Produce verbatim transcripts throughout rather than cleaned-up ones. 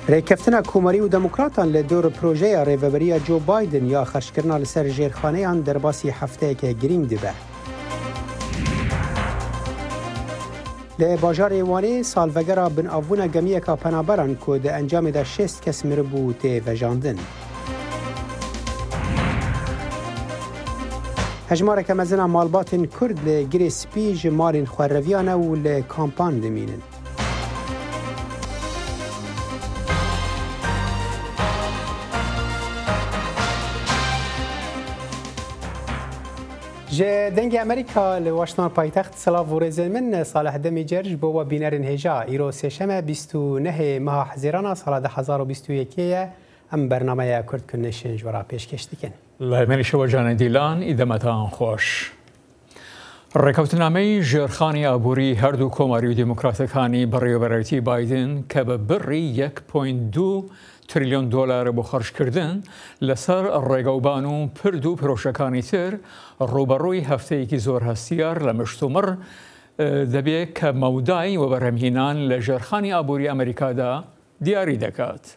Rêkeftina Komarî û Demokratan li dor projeya rêveberiya Joe Biden ya xerckirina li ser jêrxaneyan derbasî hefteyeke girîng dibe. Li bajarê Wanê salvegera binavbûna gemiyeka penaberan ku di encamê de şêst kes miribû tê vejandin. Hejmareke mezin a malbatên Kurd li Girê Spî ji malên xwe reviyane û li kampan dimînin. Ji Dengê Amerîka li Washington paytext, silav û rêzên min, Salih Demîcer ji bo we bînerên hêja. Îro sêşeme bîst û nehê meha Hezîrana sala du hezar û bîst û yekê ye. Em bernameya Kurd Connection ji we re pêşkêş dikin. Lê me şewecanê dîlan î demetan xweş. Rêkewtinameyî jêrxanî aborî her du komarî û demokratekani berêweberiyeî Biden ke bi birî yek point du trilyon dolar bo xerckirdin li ser rêgewban û pir du projekanî tir rûberûyî hefteyekî zor hestiyar li Miştomir, e, dibê ke mewdayî we berhemhînan li jêrxanî aborî Amerîka de diyarî dikat.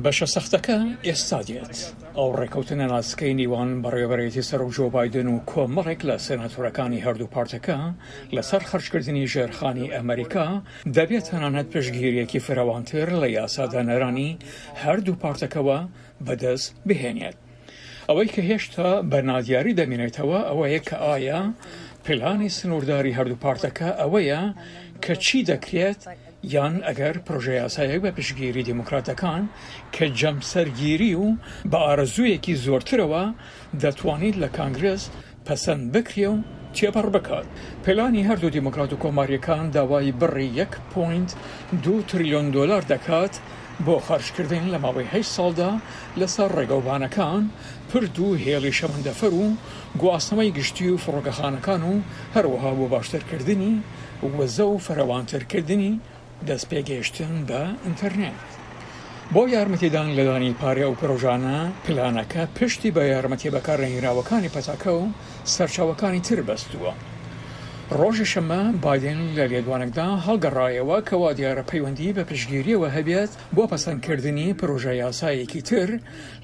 بەشە سەختەکە ئێستا دێت. ئەو ڕێکەوتنە ناسکەی نیوان بەڕێوەبەرێتی سەرۆک جۆ بایدن و کۆمەڵێک لە سێناتۆرەکانی هەردوو پارتەکە لەسەر خەرجکردنی ژێرخانی ئەمریکا دەبێت تەنانەت پشتگیریەکی فراوانتر لە یاسادانەرانی هەردوو پارتەکەوە بەدەست بهێنێت. ئەوەی کە هێشتا بە نادیاری دەمێنێتەوە ئەوەیە کە ئایا پلانی سنوورداری هەردوو پارتەکە ئەوەیە کە چی دەکرێت، یان ئەگەر پرۆژە یاسایەک بە پشتگیری دیموکراتەکان کە جەمسەرگیری و بە ئارەزوویەکی زۆرترەوە دەتوانیت لە کانگرس پەسەند بکرێ و تێپەڕ بکات. پلانی هەردوو دیموکرات و کۆماریەکان داوای بڕی یەک پۆینت دوو تریلیۆن دۆلار دەکات بۆ خەرجکردن لە ماوەی هەشت ساڵدا لەسەر ڕێگەوبانەکان، پرد و هێڵی شەمەندەفەر و گواستنەوەی گشتی و فڕۆکەخانەکان و هەروەها بۆ باشترکردنی وزە و فراوانترکردنی دەستپێگەیشتن بە ئینتەرنێت. بۆ یارمەتیدان لە دانی پارەی ئەو پرۆژانە، پلانەکە پشتی بە یارمەتی بەکارهێنراوەکانی پەتاکە و سەرچاوەکانی تر بەستووە. ڕۆژی شەممە بایدن لە لێدوانێکدا هەڵگەڕایەوە کە وا دیارە پەیوەندی بە پشتگیریەوە هەبێت بۆ پەسەندکردنی پرۆژە یاسایەکی تر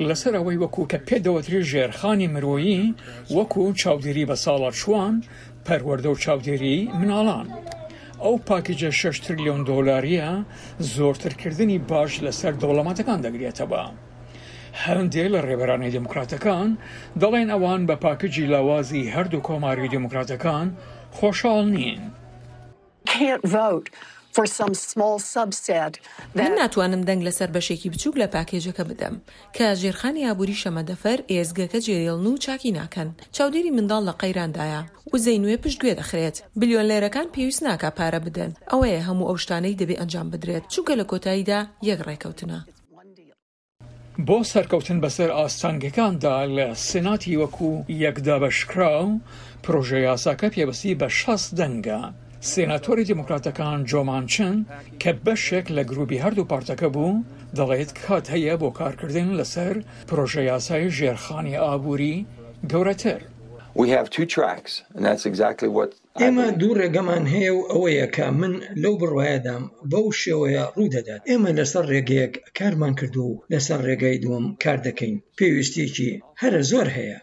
لەسەر ئەوەی وەکو کە پێدەوتری ژێرخانی مرۆیی، وەکو چاودێری بە ساڵاچوان، پەروەردە و چاودێری مناڵان. ئەو پاکیجە شەش تریلیۆن دۆلاریە زۆرترکردنی باج لەسەر دەوڵەمەتەکان دەگرێتەوە. هەندێک لە ڕێبەرانی دیموکراتەکان دەڵێن ئەوان بە پاکیجی لاوازی هەردوو کۆماری دیموکراتەکان خۆشحاڵ نین. Can't vote for some small subset that من ناتوانم دەنگ لەسەر بەشێکی بچووک لە پاکێجەکە بدەم کە ژێرخانی ئابووری شەمەدەفەر، ئێزگەکە جێهێڵن و چاکی ناکەن. چاودێری منداڵ لە قەیراندایە. وزەی نوێ پشتگوێ دەخرێت. بلیۆنێرەکان پێویست ناکا پارە بدەن. ئەوەیە هەموو ئەو شتانەی دەبێ ئەنجام بدرێت، چونکە لە کۆتاییدا یەک ڕێکەوتنە. بۆ سەرکەوتن بەسەر ئاستەنگەکاندا لە سێناتی وەکو یەکدابەشکراو، پرۆژە یاساکە پێوەستی بە شەست دەنگە. سێناتۆری دیموکراتەکان جۆ مانچن کە بەشێک لە گروپی هەردوو پارتەکە بوو، دەڵێت کات هەیە بۆ کارکردن لەسەر پرۆژە یاسای ژێرخانی ئابووری گەورەتر. We have two tracks, and that's exactly what I ئێمە believe. دوو ڕێگەمان هەیە و ئەوەیە کە من لەو بڕوایەدام بەو شێوەیە ڕوو دەدات. ئێمە لەسەر ڕێگەیەک کارمان کردو و لەسەر ڕێگای دووەم کار دەکەین. پێویستیەکی هەرە زۆر هەیە.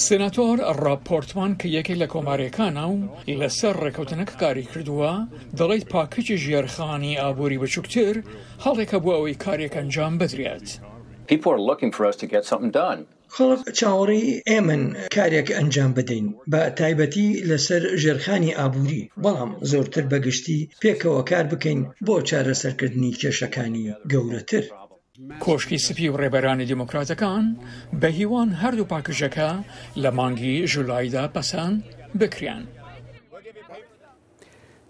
سێناتۆر ڕاب پۆرتمان کە یەکێک لە کۆماریەکانە و لەسەر ڕێکەوتنەکە کاری کردووە، دەڵێت پاکیجی ژێرخانی ئابووری بچووکتر هەڵێکە بۆ ئەوەی کارێک ئەنجام بدرێت. People are looking for us to get something done. خەڵک چاوەڕێی ئێمەن کارێک ئەنجام بدەین، بە تایبەتی لەسەر ژێرخانی ئابووری، بەڵام زۆرتر بە گشتی پێکەوە کار بکەین بۆ چارەسەرکردنی کێشەکانی گەورەتر. کۆشکی سپی و ڕێبەرانی دیموکراتەکان بە هیوان هەردوو پاکیجەکە لە مانگی ژولایدا پەسەند بکرێن.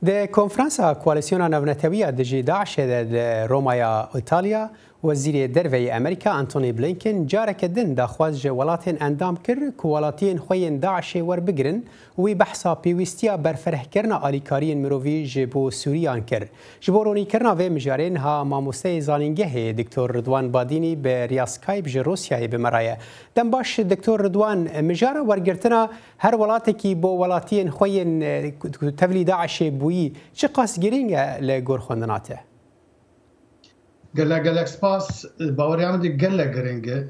Di konferansa Koalîsyona Navnetewî ya dijî DAIŞê de li Romaya Îtalya, Wezîrê Derve yê Amerîka Antony Blinken careke din daxwaz ji welatên endam kir ku welatiyên xwe yên DAIŞê werbigirin û wî behsa pêwîstiya berfirehkirina alîkariyên mirovî ji bo Sûriyan kir. Ji bo ronîkirina vê mijarê niha mamosteyê zanîngehê Doktor Ridwan Badînî bi riya Skype ji Rûsyayê bi me re ye. Dem baş Doktor Ridwan, mijara wergirtina her welatekî bo welatiyên xwe yên, e, ku tevlî DAIŞê bûyî çiqas girîng e li gor xwendina te? Gelek gelek spas. Baweriya min de gelek giring e.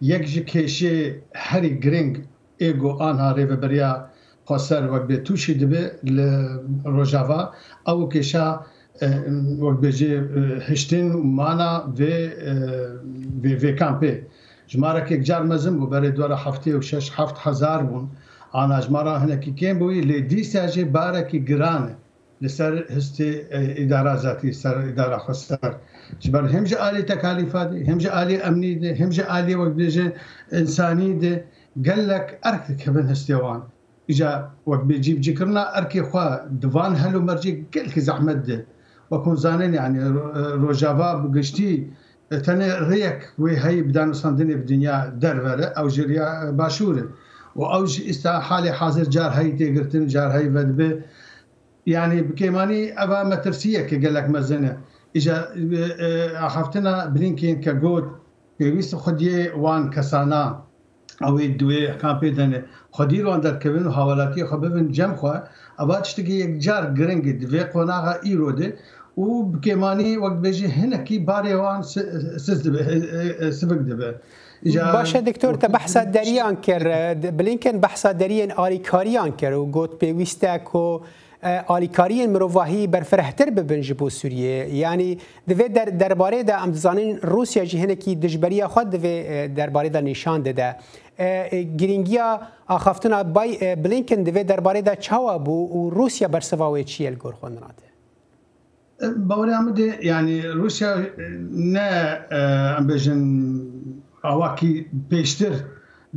Yek ji kêşê herî giring ê ku anha rêveberiya xweser wek bê tûşî dibe li Rojava, ew kêşa, e, wek bêjê, e, hiştin û mana vê, e, vê, vê kampê. Jimarek yekcar mezin bû, berê dora heftê û şeş heft hezar bûn. Ana jimara hinekî kêm bûyî, lê dîsa jî barekî giran e li ser histê, e, îdara zatî, ser îdara xweser. Ji ber hem ji alî tekalîfa de, hem ji alî emnî de, hem ji alî wek bêje însanî de gelek erk dikevin histê wan. Îca wek bê cîbicîkirina erkê xwe di van hel û mercê gelkî zehmet de. Wek hûn zanin, yani, ro-, Rojava bi giştî, e, tenê rêyek wê heyî bi danûstandinê bi dinya dervere, ew jî riya, e, başûr e. Û ew jî îsta halê hazir car heyî tê girtin, car heyî vedibe. Yani bi kêmanî eva metirsiyeke gelek mezin e. Îca, e, e, axaftina Blinken ke got, pêwîst xwediyê wan kesana, ew ê di wê kampê de ne, xwedî li wan derkevin û hawelatiyê xwe bibin cem xwe, eva tiştekî yekcar giring e di vê qonaxa îro de û bi kêmanî wek dibêjî hinekî barê wan si-, siz dibe, e, e, e, sivik dibe. Îca Baş e, doktor, te behsa deriyan kir, e, Blinken behsa deriyên alîkariyan kir û got pêwîst e ku, e, alîkariyên mirovahî berfirehtir bibin ji bo Sûriyê. Yanî di vê der-, derbarê de em dizanin Rûsya jî hinekî dijberiya xwe di vê, e, derbarê de nîşan dide. E, e, girîngiya axaftina Bay-, e, Blinken di vê derbarê de çawa bû û Rûsya bersiva wê çi ye li gor xwe nirate? Baweriya min de, yani Rûsya, e, ne, e, em bêjin awakî pêştir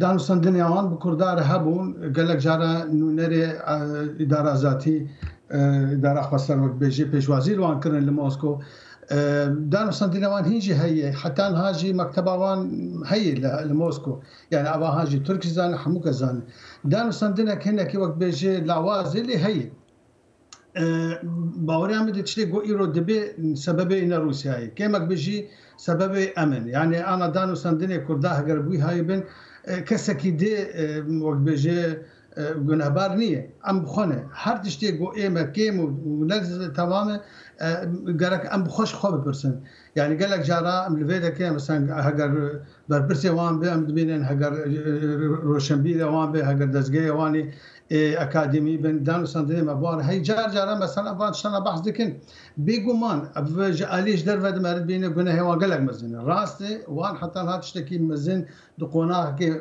danûstandinê wan bi Kurda re hebûn. Gelek cara nûnerê, e, îdara zatî, e, îdara xweser wek bêjî pêşwazî li wan kirin li Mosko. E, danûstandinê wan hîn jî heye. Heta niha jî mekteba wan heye li, li Mosko. Yani ava han jî Tirk jî zane, hemû kes zane. Danûstandinek hinekî wek bêjê lawazê lê heye. E, baweriya min de tiştê ku îro dibe sebebê ne Rûsyayê. Kêmek be jî sebebê em in. Yani ana danûstandinê Kurda heger bûyî hayî bin, e, kesekî dê, e, wek bêje, e, gunehbar niye. Em bi xwe ne. Her tiştê ku ê me kêm û, û ne temam e, e, gerek em bi xwe ji xwe bipirsin. Yani gelek cara em li vê de ke, mesela heger berpirsê wan be, em dibînin heger, e, roşenbîrê wan be, heger dezgehê wan ê, ê, akademî bin, danûstandinê me bi wan re hey car cara mesela van tiştana behs dikin. Bêguman ev ji alî ji derve de me re dibîne gunehê wan gelek mezin e. Rast e, wan heta niha tiştekî mezin di qonaxekê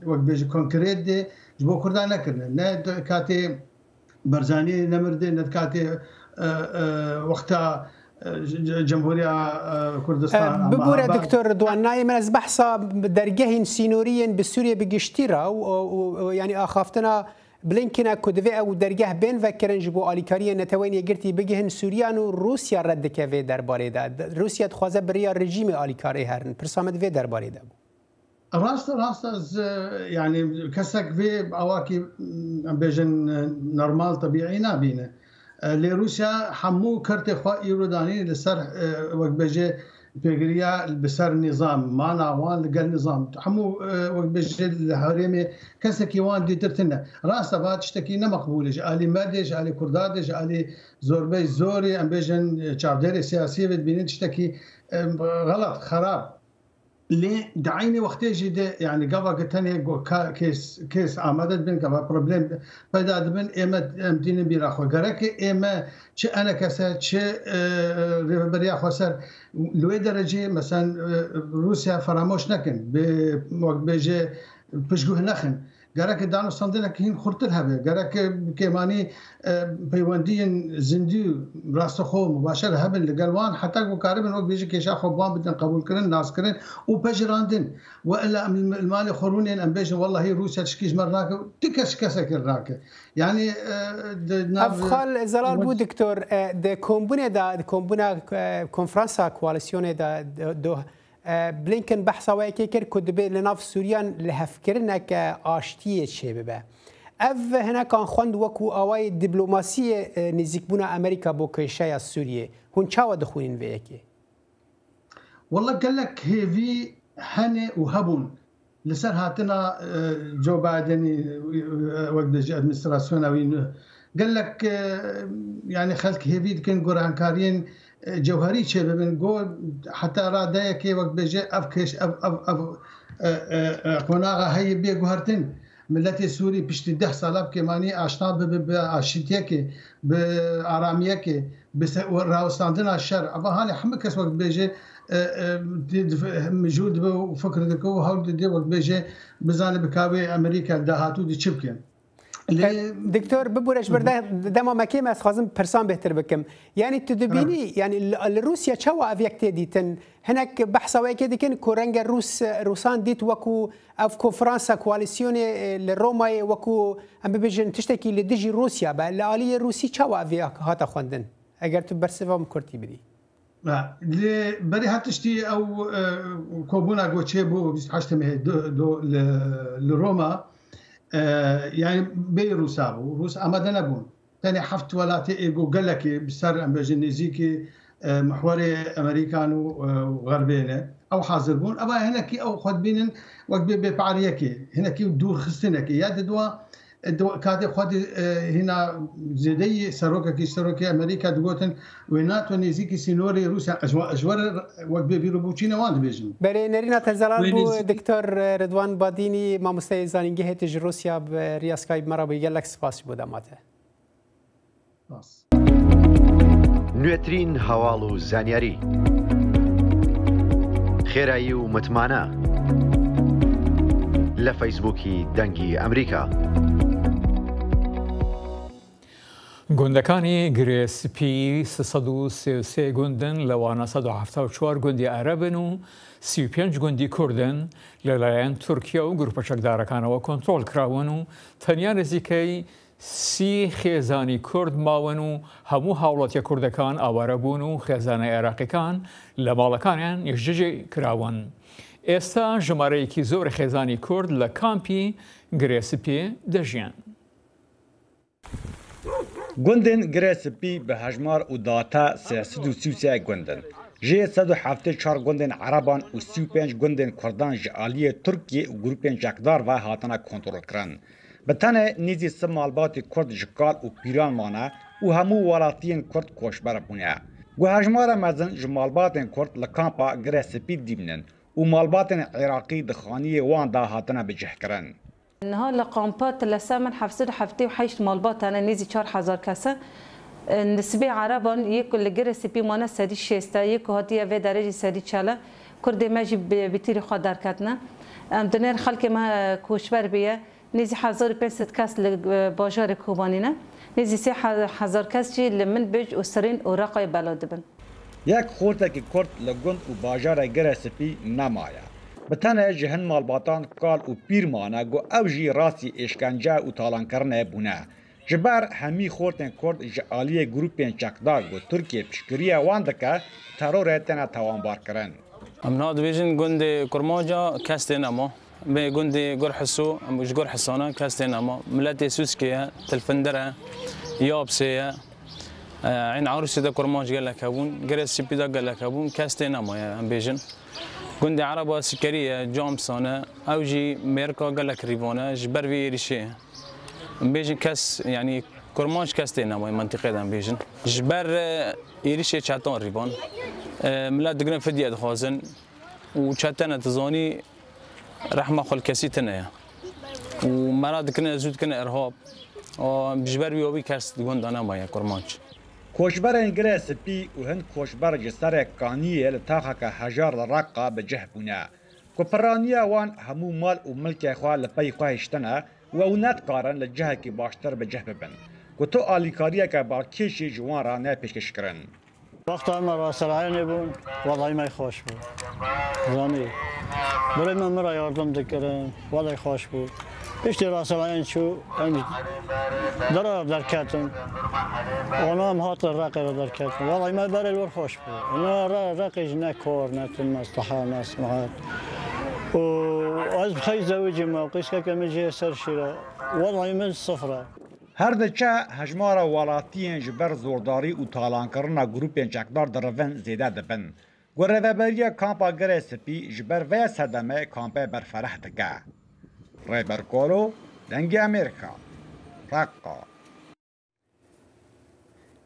wek bêjî konkret de ji bo Kurdan nekirine. Ne di katê Barzanî nemir de, ne di katê, e, e, wexta, e, c-, c-, Cemhuriya, e, Kurdistan. E, ama bibûre, ama Doktor Ridwan, nayê min ez behsa dergehên sînorî yên bi Sûriyê bi giştî re û, û, û, û, yanî axaftina Blinken e ku divê ew dergeh bên vekirin ji bo alîkariyên Neteweyên Yekgirtî bigihin Sûriyan û Rûsya red dike vê derbarê de. De-, Rûsya dixwaze bi riya rejîmê alîkarê herin. Pirsa min di vê derbarê de bû. Rast e, rast e, ez, e, yani kesek vê awakî, m, em bêjin, e, normal, tebîî nabîne. E, lê Rûsya hemû kertê xwe îro danî li ser, e, wek bêje pêgiriya bi ser nîzam, mana wan li gel nîzam. Hemû, e, wek bêje li herêmê kesekî wan dîtir tune. Rast e, va tiştekî ne meqbûl e. Ji alî me de, ji alî Kurda de, ji alî zorbey zorê, em bêjin, e, çavdêrê siyasî ve dibînin tiştekî, e, xelat, xerab. Lê di eynî wextê jî de, yani gava ku tenê go-, ka-, kes, kes amade dibin, gava problem peyda dibin, ê me em tînin bîra xwe. Gerek e ê me çi enekese, çi, e, rêveberiya xweser li wê derecê, mesela, e, Rûsya feramoş nekin, bi, wek bêje piştguh nexin. Gerek danûstandinek hîn xurtir hebe. Gerek bi kêmanî, e, peywendiyên zindî û rastixwe û mubaşer hebin li gel wan, heta ku karibin wek bêjî kêşa xwe bi wan bidin qebûlkirin, naskirin û pejirandin. We illa em li malê xwe rûnên em bêjin, wellahî Rûsya tişkî ji me re nake, ti kes ji kesekî re nake. Yanî, e, di nav Ev xal zelal bû, doktor, e, di kombûnê de, di kombûna, e, konferansa koalîsyonê de, do-, do-, E, Blinken behsa wê yekê kir ku dibe li nav Sûriyan lihevkirineke aştiyê çêbibe. Ev hinekan xwend wekû awayê dîplomasiyê, e, nêzîkbûna Amerîka bo kêşeya Sûriyê. Hûn çawa dixwînin vê yekê? Wela gelek hêvî hene û hebûn. Li ser hatina, e, Joe Bidenî, e, wek dibêje administrasyona wî nû, gelek, e, yani xelk hêvî dikin gurehankariyên, e, cewherî çêbibin. Go heta radeyekê wek bêje ev kêş-, ev, ev, ev, e, e, e, qonaxa heye bê guhertin. Miletê Sûrî piştî deh sala bi kêmanî aşna bibe, bi aşîtiyekê, bi aramiyekê, bi se-, û rawestandina şer. Eva halê hemû kes wek bêje, e, e, di-, dif-, mijûl dibe û fikir dike û hewl dide wek bêje bizane bi ka wê Amerîka li dahatû de çi bike. Lê E, Doktor, bibûre ji ber de-, dema me kêm, ez xwazim pirsan bêhtir bikim. Yanî tu dibînî, yanî li, li Rûsya çawa ev yek tê dîtin? Hinek behsa wê yekê dikin ku renge Rûs-, Rûsan dît wekû ev konferansa koalîsyonê, e, li Romayê wekû, em bibêjin, tiştekî li dijî Rûsya be. Li aliyê Rûsî çawa ev yek hate xwendin? Eger tu bersiva min kurtî bidî. Ha, lê berî her tiştî ew, e, kobûna ku çêbû bîst û heştê mehê do, do, li, li Roma, e, yanî bêyî Rûsa bû. Rûs amade nebûn. Tenê heft welatê ê ku gelekî bi ser, em bêjin, nêzîkî, e, mihwerê Amerîkan û, e, û Xerbê ne. Ew hazir bûn. Eva hinekî ew xwe dibînin wek bê bêpariyekê, hinekî dûrxistinekê. Ya di dua Di katê xwe de, e, hîna zêdeyî serokekî, serokê Amerîka digotin, wê NATO nêzîkî sînorê Rûsya, ez wa-, ez wer wek bê bîr û bûçîne wan dibêjin. Belê, nerîna te zelal Wê bû, nêzîkî Doktor Ridwan Badînî, mamosteyê zanîngehê te ji Rûsya bi riya Skype me re bû. Gelek spas ji bo dema te. Spas. نوێترین هەواڵ و زانیاری. خێرایی و متمانە لە فەیسبووکی دەنگی ئەمریکا. گوندەکانی گرێ سپی سێ سەد و سێ و سێ گوندن، لەوانە سەد و حەفتا و چوار گوندی عەرەبن و سی و پێنج گوندی کوردن، لەلایەن تورکیا و گروپە چەکدارەکانەوە کۆنترۆل کراون و تەنیا نزیکەی سی خێزانی کورد ماون و هەموو هاوڵاتیە کوردەکان ئاوارە بوون و خێزانە عێراقیەکان لە ماڵەکانیان نیشتەجێ کراون. ئێستا ژمارەیەکی زۆر خێزانی کورد لە کامپی گرێ سپی دەژیان. Gundên Girê Spî bi hejmar û data sê sed û sî û sê gund in. Jê sed û heftê çar gundên Ereban û sî û pênc gundên Kurdan ji aliyê Tirkiyê û grûpên çekdar ve hatine kontrolkirin. Bi tenê nêzî sê malbatê Kurd ji kal û pîran mane û hemû welatiyên Kurd koçber bûne. Ku hejmara mezin ji malbatên Kurd li kampa Girê Spî dimînin û malbatên Iraqî di xaniyê wan de hatine bicihkirin. Niha li kampa Tilesem heft sed û heftê û heşt malbat hene, nêzî çar hezar kes e. Nisbê Ereban yê ku li Girê Spî mane sedî şêst e, yê ku hatiye vê derê jî sedî çel e. Kurdê me jî bi, bi tîrê xwe derketine. Em dinêr xelkê me koçber bûye. Nêzî hezar û pênc sed kes li, e, bajarê Kobanî ne. Nêzî sê he-, hezar kes jî li Minbij û Sirîn û Reqayê bela dibin. Yek xortekî Kurd li gund û bajarê Girê Spî nemaye. Bi tenê ji hin malbatan kal û pîr mane ku ew jî rastî êşkence û talankirinê bûne. Ji ber hemî xortên Kurd ji aliyê grûpên çekdar ku Tirkiye piştgiriya wan dike, terorê têne tawanbarkirin. Em niha dibêjin gundê Kurmanca kes tê nema. Bê gundê Gurhiso, em ji Gurhisana kes tê nema. Miletê Sûskê ye, Tilfindir e, Yapsê ye. E, Eyn Arûsê de Kurmanc gelek hebûn, Girê Spî de gelek hebûn, kes tê nemaye, em bêjin. Gundê Ereba Sikerî ye, Camsan e, ew jî mêrika gelek rîvan e, ji ber vê êrîşê. Em bêjin kes, yanî Kurmanc kes tê nemaye, mentiqê de em bêjin. Ji ber, e, êrîşê çetan rîvan. E, milet digrin fidye dixwazin û çetene dizanî, rehma xwe li kesî tune ye. Û mera dikine, zû dikine irhab. Û ji ber wî wî kes di gund de nemaye Kurmanc. Koçberên Girê Spî û hin koçber ji serê Kaniyê li taxeke hejar li Reqa bi cih bûne. Ku piraniya wan hemû mal û milkê xwe li pey xwe hiştine û ew nedikarin li cihekî baştir bi cih bibin. Ku tu alîkariyeke balkêş jî ji wan re ne pêşkêş kirin. Wexta me rastelayînê bûn, welay me xweş bû. Zanî. Birê me min re yardim dikirin, welay xweş bû. Piştî rastelayîn çû, em dira derketin. Ona em hatin Reqê re derketin. Welay me berê li wir xweş bû. Ona Re-, Reqê jî ne kor, ne tim, ne siha, ne simaet. Û ez bi xey zewicî me, qîskeke min jê ser şîre. Welay min sifre. Her diçe hejmara welatiyên ji ber zordarî û talankirina grûpên çekdar dirivin zêde dibin. Ku rêveberiya kampa Girê Spî ji ber vê sedemê kampê berfereh dike. Rêber Kolo, Dengê Amerîka, Reqa.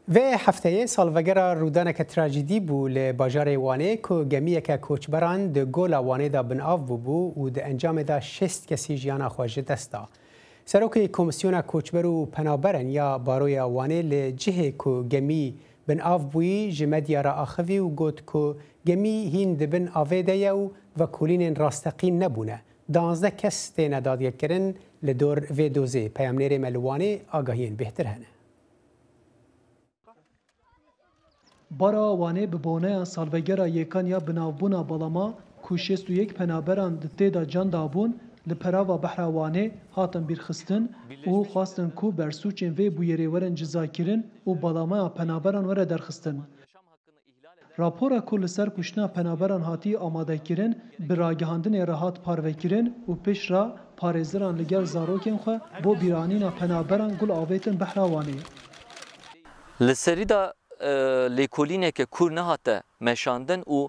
Vê hefteyê salvegera rûdaneke trajîdî bû li bajarê Wanê ku gemiyeke koçberan di gola Wanê de binav bûbû û di encamê de şêst kesî jiyana xwe ji dest da. Serokê Komîsyona Koçber û Penaberan ya Baroya Wanê li cihê ku gemî binav bûyî ji medya re axivî û got ku gemî hîn di bin avê de ye û vekolînên rasteqîn nebûne. Danzdeh kes têne dadgekirin. Li dor vê dozê peyamnêrê me li Wanê agahiyên bêhtir hene. Bara Wanê bi boneya salvegera yêkan ya binavbûna balama ku şêst û yek penaberan di tê de can dabûn, li perava behra Wanê hatin bîrxistin û xwestin ku bersûçên vê bûyerê werin cizakirin û balamaya penaberan were derxistin. Rapora ku li ser kuştina penaberan hatiye amadekirin, bi ragihandinê re hat parvekirin û piştre parêzeran li gel zarokên xwe bo bîranîna penaberan gul avêtin behra Wanê. Li serî de, e, lêkolîneke kûr nehate meşandin û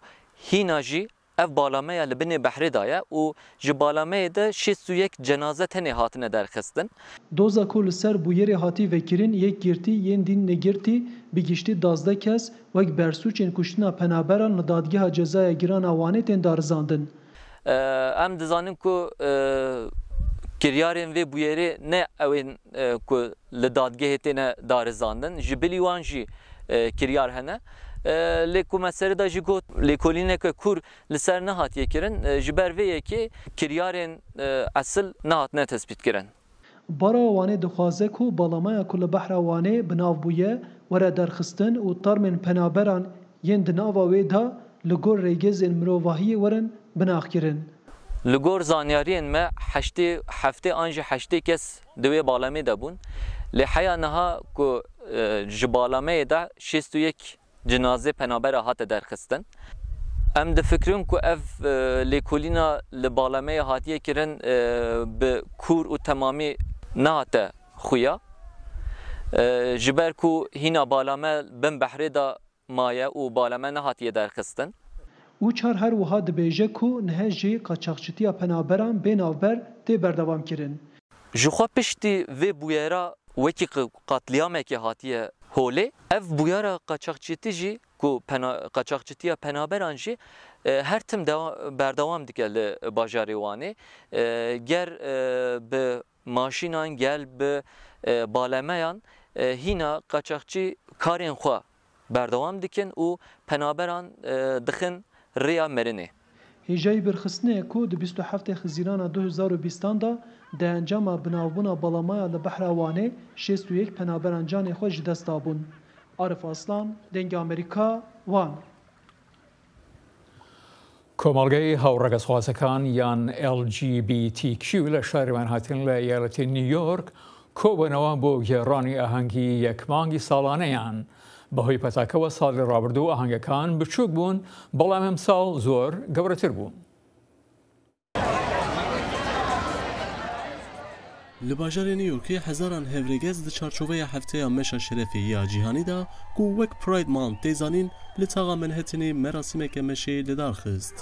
hîna jî ev balameya li binê behrê de ye û ji balameyê de şêst û yek cenaze tenê hatine derxistin. Doza ku li ser bûyerê hatî vekirin, yek girtî yên dîn negirtî, bi giştî duwazdeh kes wek bersûçên kuştina penaberan li Dadgeha Cezaya Giran a Wanê tên darizandin. E, em dizanin ku, e, kiryarên vê bûyerê ne ew ên, e, ku li dadgehê têne darizandin, ji bilî wan jî, e, kiryar hene. E, lê ku me serê de jî got, lêkolîneke kûr li ser nehatiye kirin, e, ji ber vê yekê kiryarên, e, esil nehatine tespîtkirin. Bara Wanê dixwaze ku balamaya ku li behra Wanê binav bûye were derxistin û termên penaberan yên di nava wê de li gor rêgezên mirovahiyê werin binaxkirin. Li gor zanyariyên me heştê, heftê an jî heştê kes di wê balamê de bûn. Lê heya niha ku, e, ji balameyê de şêst û yek cinazê penabera hate derxistin. Em difikirin ku ev, e, lêkolîna li balameyê hatiye kirin, e, bi kûr û temamî nehate xuya. E, ji ber ku hîna balame bin behrê de maye û balame nehatiye derxistin. Uçar her wiha dibêje ku niha jî qaçaxçitiya penaberan bê navber tê berdewamkirin. Ji xwe piştî vê bûyera wekî q-, qatliyamekê hatiye holê. Ev bûyera qaçaxçitî jî ku pena-, qaçaxçitiya penaberan jî, e, her tim dewa-, berdewam dike li bajarê Wanê. E, ger, e, bi maşînan, ger bi, e, balameyan, e, hîna qaçaxçî karên xwe berdewam dikin û penaberan, e, dixin rêya mirinê. Hêjayî bîrxistinê ku di bîst û heftê Xizîrana du hezar û bîstan de di encama binavbûna balamaya li behra Wanê şêst û yek penaberan canê xwe ji dest dabûn. Arif Aslan, Dengê Amerîka, Wan. کۆمەڵگەی هاوڕەگەزخوازەکان یان L G B T Q لە شاری مانهاتن لە ئەیالەتی نیویۆرک کۆبوونەوە بۆ گێڕانی ئاهەنگی یەک مانگی ساڵانەیان. بەهۆی پەتاکەوە ساڵی ڕابردوو ئاهەنگەکان بچووک بوون، بەڵام ئەمساڵ زۆر گەورەتر بوون. Li bajarê New Yorkê hezaran hevregez di çarçoveya hefteya Meşa Şerefê ya Cîhanî de ku wek Pride Month tê zanîn, li taxa Manhattanê merasîmeke meşê li dar xist.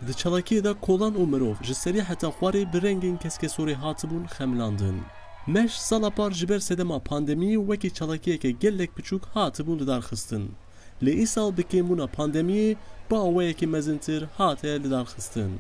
Di çalakiyê de kolan û mirov ji serî heta xwarê bi rengên keskesorê hatibûn xemilandin. Meş sala par ji ber sedema pandemiyê wekî çalakiyeke gelek biçûk hatibû lidarxistin. Lê îsal bi kêmbûna pandemiyê bi awayekî mezintir hate lidarxistin.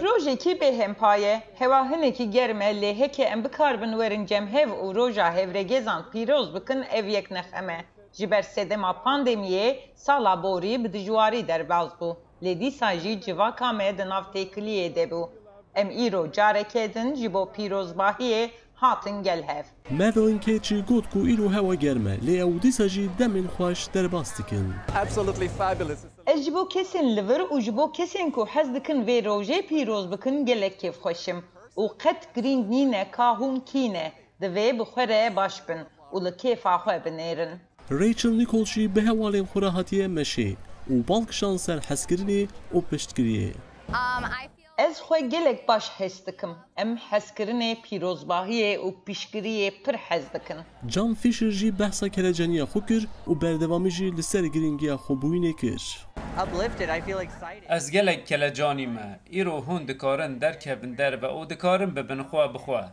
Rojekî bêhempa ye. Hewa hinekî germ e, lê heke em bikaribin werin cem hev û roja hevregezan pîroz bikin, ev yek ne xem e. Ji ber sedema pandemiyê sala borî bi dijwarî derbas bû. Lê dîsa jî civaka me di nav têkiliyê de bû. Em îro careke din ji bo pîrozbahiyê hatin gel hev. Madeline Kay jî got ku îro hewa germ e, lê ew dîsa jî demên xweş derbas dikin. Absolutely fabulous. Ez ji bo kesên li vir û ji bo kesên ku hez dikin vê rojê pîroz bikin gelek kêfxweş im û qet girîng nîne ka hûn kî ne, divê bi xwe re baş bin û li kêfa xwe binêrin. Rachel Nichols jî bi hevalên xwe re hatiye meşê û bal kişand ser hezkirinê û piştgiriyê. Um, I feel Ez xwe gelek baş his dikim. Em hezkirinê, pîrozbahiyê û piştgiriyê pir hez dikin. John Fisher jî behsa keleceniya xwe kir û berdewamî jî li ser girîngiya xwebûyînê kir. Uplifted, I feel excited. Ez gelek kelecanî me. Îro hûn dikarin derkevin derve û dikarin bibin xwe bi xwe.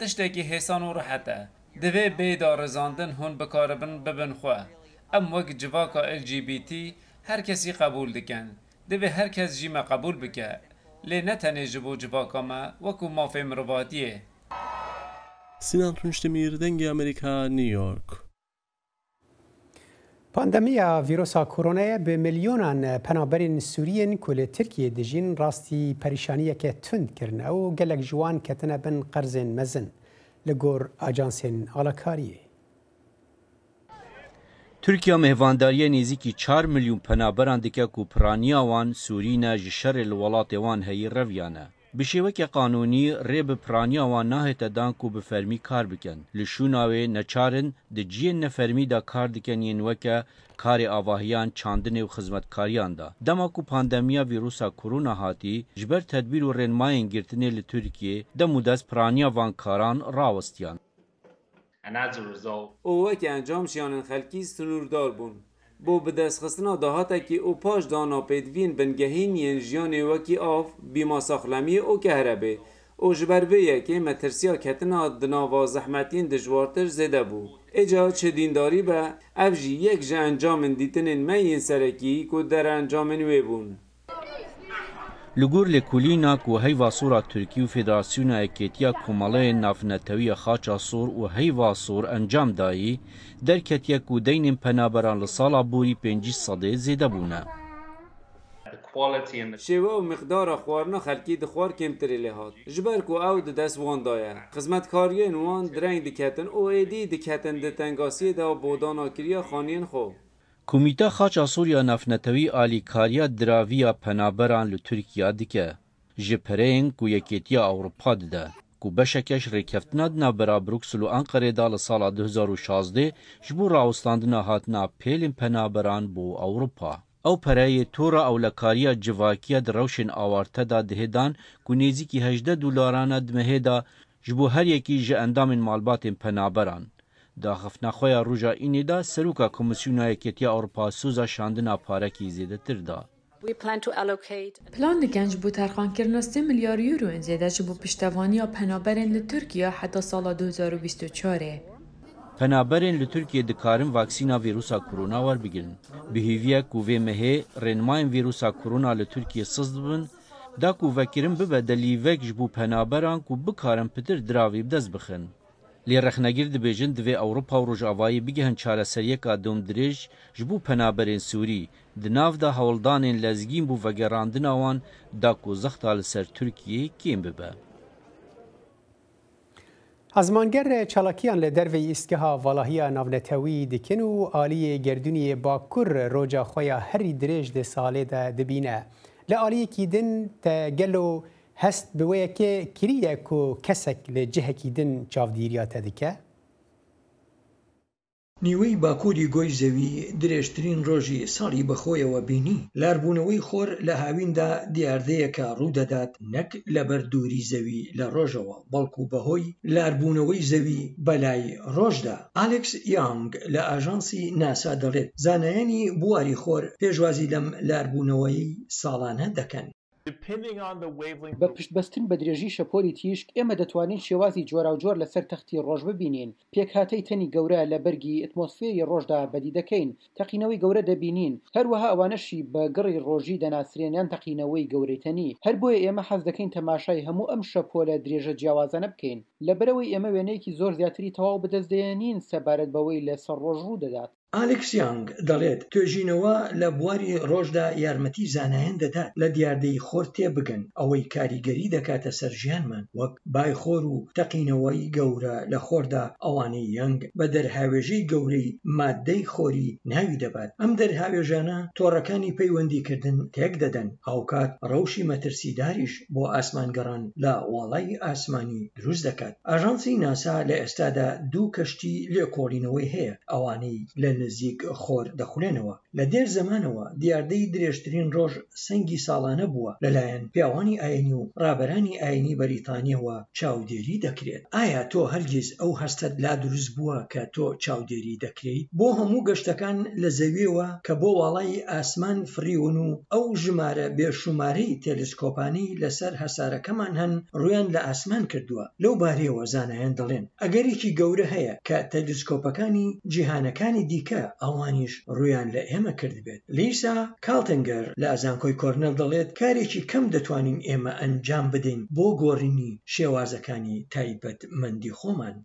Tiştekî hêsan û rihet e. Divê bê darizandin hûn bikaribin bibin xwe. Em wek civaka L G B T her kesî qebûl dikin. Divê her kes jî me qebûl bike. Lê ne tenê ji bo civaka me, wekû mafê mirovatiyê. Sinan Tunçdemir, Dengê Amerîka, New York. Pandemiya vîrusa koronayê bi milyonan penaberên Sûrî yên ku li Tirkiyê dijîn rastî perîşaniyeke tund kirine û gelek ji wan ketine bin qerzên mezin, li gor ajansên alakariyê. Tirkiye mêvandariyê nêzîkî çar milyon penaberan dike ku piraniya wan Sûrî ne ji şerê li welatê wan heyî reviyane. Bi şêweke qanûnî rê bi piraniya wan nahête dan ku bi fermî kar bikin. Li şûna wê neçar in di cihên nefermî de kar dikin yên weke karê avahiyan, çandinê û xizmetkariyan de. Dema ku pandemiya vîrusa korona hatî, ji ber tedbîr û rênmayên girtinê li Tirkiyê dem û dest piraniya van karan rawestiyan. And as a result, û weke encam jiyanên xelkî sinûrdar bûn. Bo bidestxistina dahatekî û paş dana pêdiviyên bingehîn yên jiyanê wekî av, bîma saxlemiyê û kehrebê û ji ber vê yekê metirsiya ketina di nava zehmetiyên dijwartir zêde bû. Êca çi dîndarî be, ev jî yek ji encamên dîtinên me yên serekî ku derencamên wê bûn. Li gor lêkolîna ku Heyva Sor a Tirkî û Federasyona Yekêtiya Komeleyên Navnetewî ya Xaça Sor û Heyva Sor encam dayî, derketiye ku deynên penaberan li sala borî pêncî sedê zêde bûne. Şêwe û miqdara xwarina xelkî di xwar kêmtirê lê hat, ji ber ku ew di dest wan de ye. Xizmetkariyên wan direng diketin û êdî diketin di tengasiyê de bo danakiriya xaniyên xwe. Komîta Xaça Sor ya Navnetewî alîkariya diraviya penaberan li Tirkiye dike, ji pereyên ku Yekêtiya Ewropa dide, ku beşeke ji rêkeftina di navbera Bruksel û Enqerê de li sala du hezar û şazdeh ji bo rawestandina hatina pêlên penaberan bo Ewropa. Ew pereyê tora ewlekariya civakiya di rewşên awarte de dihê dan ku nêzîkî hejdeh dolaran e di mehê de ji bo her yekî ji endamên malbatên penaberan. Di axiftina xwe ya roja Înê de Seroka Komîsyona Yekêtiya Ewropa soza şandina parekî zêdetir da. We plan to allocate Plan dikin ji bo terxankirina sê milyar euroyên zêde ji bo piştevaniya penaberên li Tirkiye heta sala du hezar û bîst û çarê. Penaberên li Tirkiye dikarin vaksîna vîrusa korona werbigirin. Bi hêviye ku vê mehê rênmayên vîrusa korona li Tirkiye siz bibin, da ku vekirin bibe delîvek ji bo penaberan ku bikarin pitir diravî bi dest bixin. Lê rexnegir dibêjin, divê Ewropa û Rojavayî bigihin çareseriyeka domdirêj ji bo penaberên Sûrî, di nav de hewldanên lezgîn bo vegerandina wan da ku zexta li ser Tirkiyê kêm bibe. Ezmanger çalakiyan li derveyî îstgeha valahiya navnetewî dikin û aliyê gerdûniyê Bakur roja xwe ya herî dirêj di salê de dibîne. Li aliyekî din te gelo hest bi wê yekê kiriye ku kesek li cihekî din çavdîriya te dike? Nîwey bakurî goy zewî dirêjtirîn rojî salî bi xwe yewe bînî. Larbûnewey xor li hawîn de diyardeyeke rû dedat, nek leber dûrî zewî li rojeva, belkû behoy larbûnewey zewî belay roj de. Alex Young li ajansî NASA dilit, zanayanî buwarî xor pêşwazî lem larbûneweyî salane dekin. Depending on the wavelength. بە پشتبەستن بە درێژی شەپۆلی تیشک، ئێمە دەتوانین شێوازی جۆراوجۆر لەسەر تەختی ڕۆژ ببینین. پێکهاتەی تەنی گەورە لە بەرگی ئەتمۆسفێری ڕۆژدا بەدی دەکەین. تەقینەوەی گەورە دەبینین. هەروەها ئەوانەشی بە گڕی ڕۆژی دەناسرێن یان تەقینەوەی گەورەی تەنی. هەر بۆیە ئێمە حەز دەکەین تەماشای هەموو ئەم شەپۆلە درێژە جیاوازانە بکەین. لەبەرئەوەی ئێمە وێنەیەکی زۆر زیاتری تەواو بەدەست دێنین سەبارەت بەوەی لەسەر ڕۆژ ڕوو دەدات. ئالیکس یانگ دەڵێت، توێژینەوە لە بواری ڕۆژدا یارمەتی زانایان دەدات لە دیاردەی خۆر تێبگەن، ئەوەی کاریگەری دەکاتە سەر ژیانمان، وەک بای خۆر و تەقینەوەی گەورە لە خۆردا، ئەوانەی یانگ بە دەرهاوێژەی گەورەی ماددەی خۆری ناوی دەبات. ئەم دەرهاوێژانە تۆڕەکانی پەیوەندیکردن تێک دەدەن، هاوکات ڕەوشی مەترسیداریش بۆ ئاسمانگەڕان لە واڵای ئاسمانی دروست دەکات. ئاژانسی ناسا لە ئێستادا دوو کەشتی لێکۆڵینەوەی هەیە، ئەوانەی لە نزیک خۆر دەخولێنەوە. لە دێر زەمانەوە دیاردەی درێژترین ڕۆژ سەنگی ساڵانە بووە، لەلایەن پیاوانی ئاینی و ڕابەرانی ئاینی بەریتانیەوە چاودێری دەکرێت. ئایا تۆ هەرگیز ئەو هەستەت لا دروست بووە کە تۆ چاودێری دەکرێیت؟ بۆ هەموو گەشتەکان لە زەویەوە کە بۆ واڵای ئاسمان فڕیون و ئەو ژمارە بێشومارەی تەلسکۆپانەی لەسەر هەسارەکەمان هەن ڕوویان لە ئاسمان کردووە. لەو بارەیەوە زانایان دەڵێن ئەگەرێکی گەورە هەیە کە تەلسکۆپەکانی جیهانەکانی دیکە ئەوانیش ڕوویان لە ئێمە کردبێت. لیسا کالتنگەر لە زانکۆی کۆرنێل دەڵێت کارێکی کەم دەتوانین ئێمە ئەنجام بدەین بۆ گۆڕینی شێوازەکانی تایبەتمەندی خۆمان.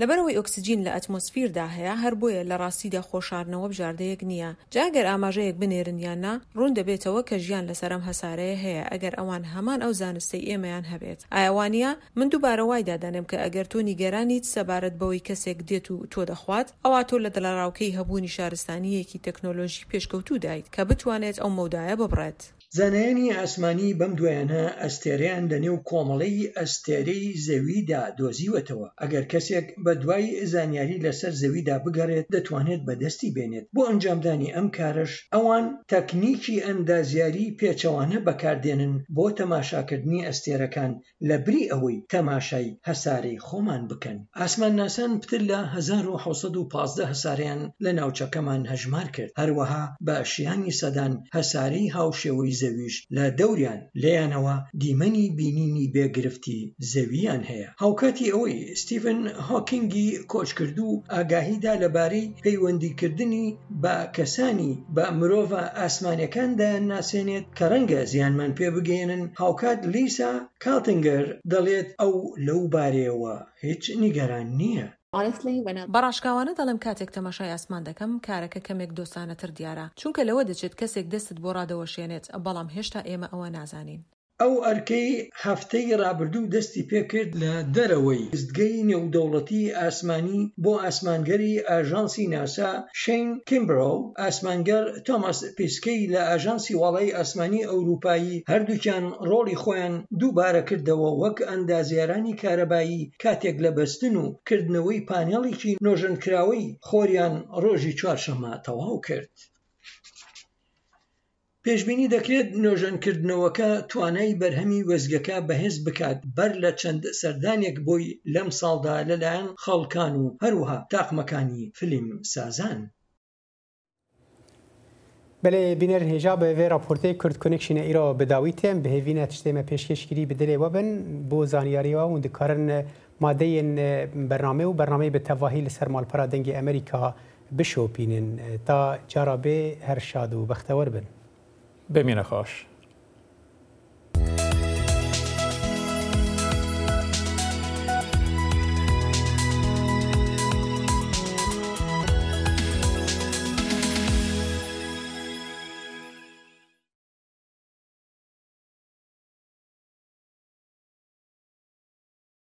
لەبەرەوەی ئۆکسجین لە ئەتمۆسفیردا هەیە، هەر بۆیە لە ڕاستیدا خۆشاردنەوە بژاردەیەک نییە. جا ئەگەر ئاماژەیەک بنێرن یان نا، ڕوون دەبێتەوە کە ژیان لەسەر ئەم هەسارەیە هەیە، ئەگەر ئەوان هەمان ئەو زانستەی ئێمەیان هەبێت. ئایا وانە؟ من دووبارە وای دادەنێم کە ئەگەر تۆ نیگەرانیت سەبارەت بەوەی کەسێک دێت و تۆ دەخوات، ئەوا تۆ لە دڵەڕاوکەی هەبوونی شارستانییەکی تەکنۆلۆژی پێشکەوتوودایت کە بتوانێت ئەو مەودایە ببڕێت. زانایانی ئاسمانی بەم دوایانە ئەستێرەیان لە نێو کۆمەڵەی ئەستێرەی زەویدا دۆزیوەتەوە. ئەگەر کەسێک بە دوای زانیاری لەسەر زەویدا بگەڕێت، دەتوانێت بەدەستی بێنێت. بۆ ئەنجامدانی ئەم کارەش ئەوان تەکنیکی ئەندازیاری پێچەوانە بەکاردێنن بۆ تەماشاکردنی ئەستێرەکان لە بری ئەوەی تەماشای هەسارەی خۆمان بکەن. ئاسمانناسان پتر لە هەزار و حەوت سەد و پازدە هەسارەیان لە ناوچەکەمان هەژمار کرد. هەروەها بە شیانی سەدان هەسارەی هاوشێوەی زەویش لە دەوریان لێیانەوە دیمەنی بینینی بێگرفتی زەوییان هەیە. هاوکاتی ئەوەی ستیڤن هۆکینگی کۆچکردوو ئاگاهیدا لەبارەی پەیوەندیکردنی بە کەسانی بە مرۆڤە ئاسمانیەکان دەیانناسێنێت کە ڕەنگە زیانمان پێ بگەیەنن، هاوکات لیسا کالتنگەر دەڵێت ئەو لەو بارەیەوە هیچ نیگەران نییە. بە ڕاشکاوانە دەڵێم کاتێک تەماشای ئاسمان دەکەم، کارەکە کەمێک دۆستانەتر دیارە، چونکە لەوە دەچێت کەسێک دەستت بۆ ڕادەوەشێنێت، بەڵام هێشتا ئێمە ئەوە نازانین. ئەو ئەرکەی هەفتەی ڕابردوو دەستی پێکرد لە دەرەوەی دەستگەی نێودەوڵەتی ئاسمانی بۆ ئاسمانگەری ئاژانسی ناسا، شین کیمبرۆ، ئاسمانگەر تۆماس پیسکی لە ئاژانسی واڵای ئاسمانی ئەوروپایی، هەردووکیان ڕۆڵی خۆیان دووبارە کردەوە وەک ئەندازیارانی کارەبایی کاتێک لە بەستن و کردنەوەی پانێڵێکی نۆژەنکراوەی خۆریان ڕۆژی چوارشەممە تەواو کرد. پێشبینی دەکرێت نۆژەنکردنەوەکە توانای بەرهەمی وێستگەکە بەهێز بکات، بەر لە چەند سەردانێک بۆی لەم ساڵدا لەلایەن خەڵکان و هەروەها تاقمەکانی فیلم سازان. Belê bîner hêja bi vê raportê Kurd Connection îro bi dawî tên. Bi hêvî ne tiştê me pêşkêş kirî bi dilê we bin. Bo zaniyariya hûn dikarin madeyên bernamê û bernameyê bi tevahî li ser malpera Dengê Amerîka bişopînin. Ta cara bê her şad û bextewer bin. Bimîne xweş.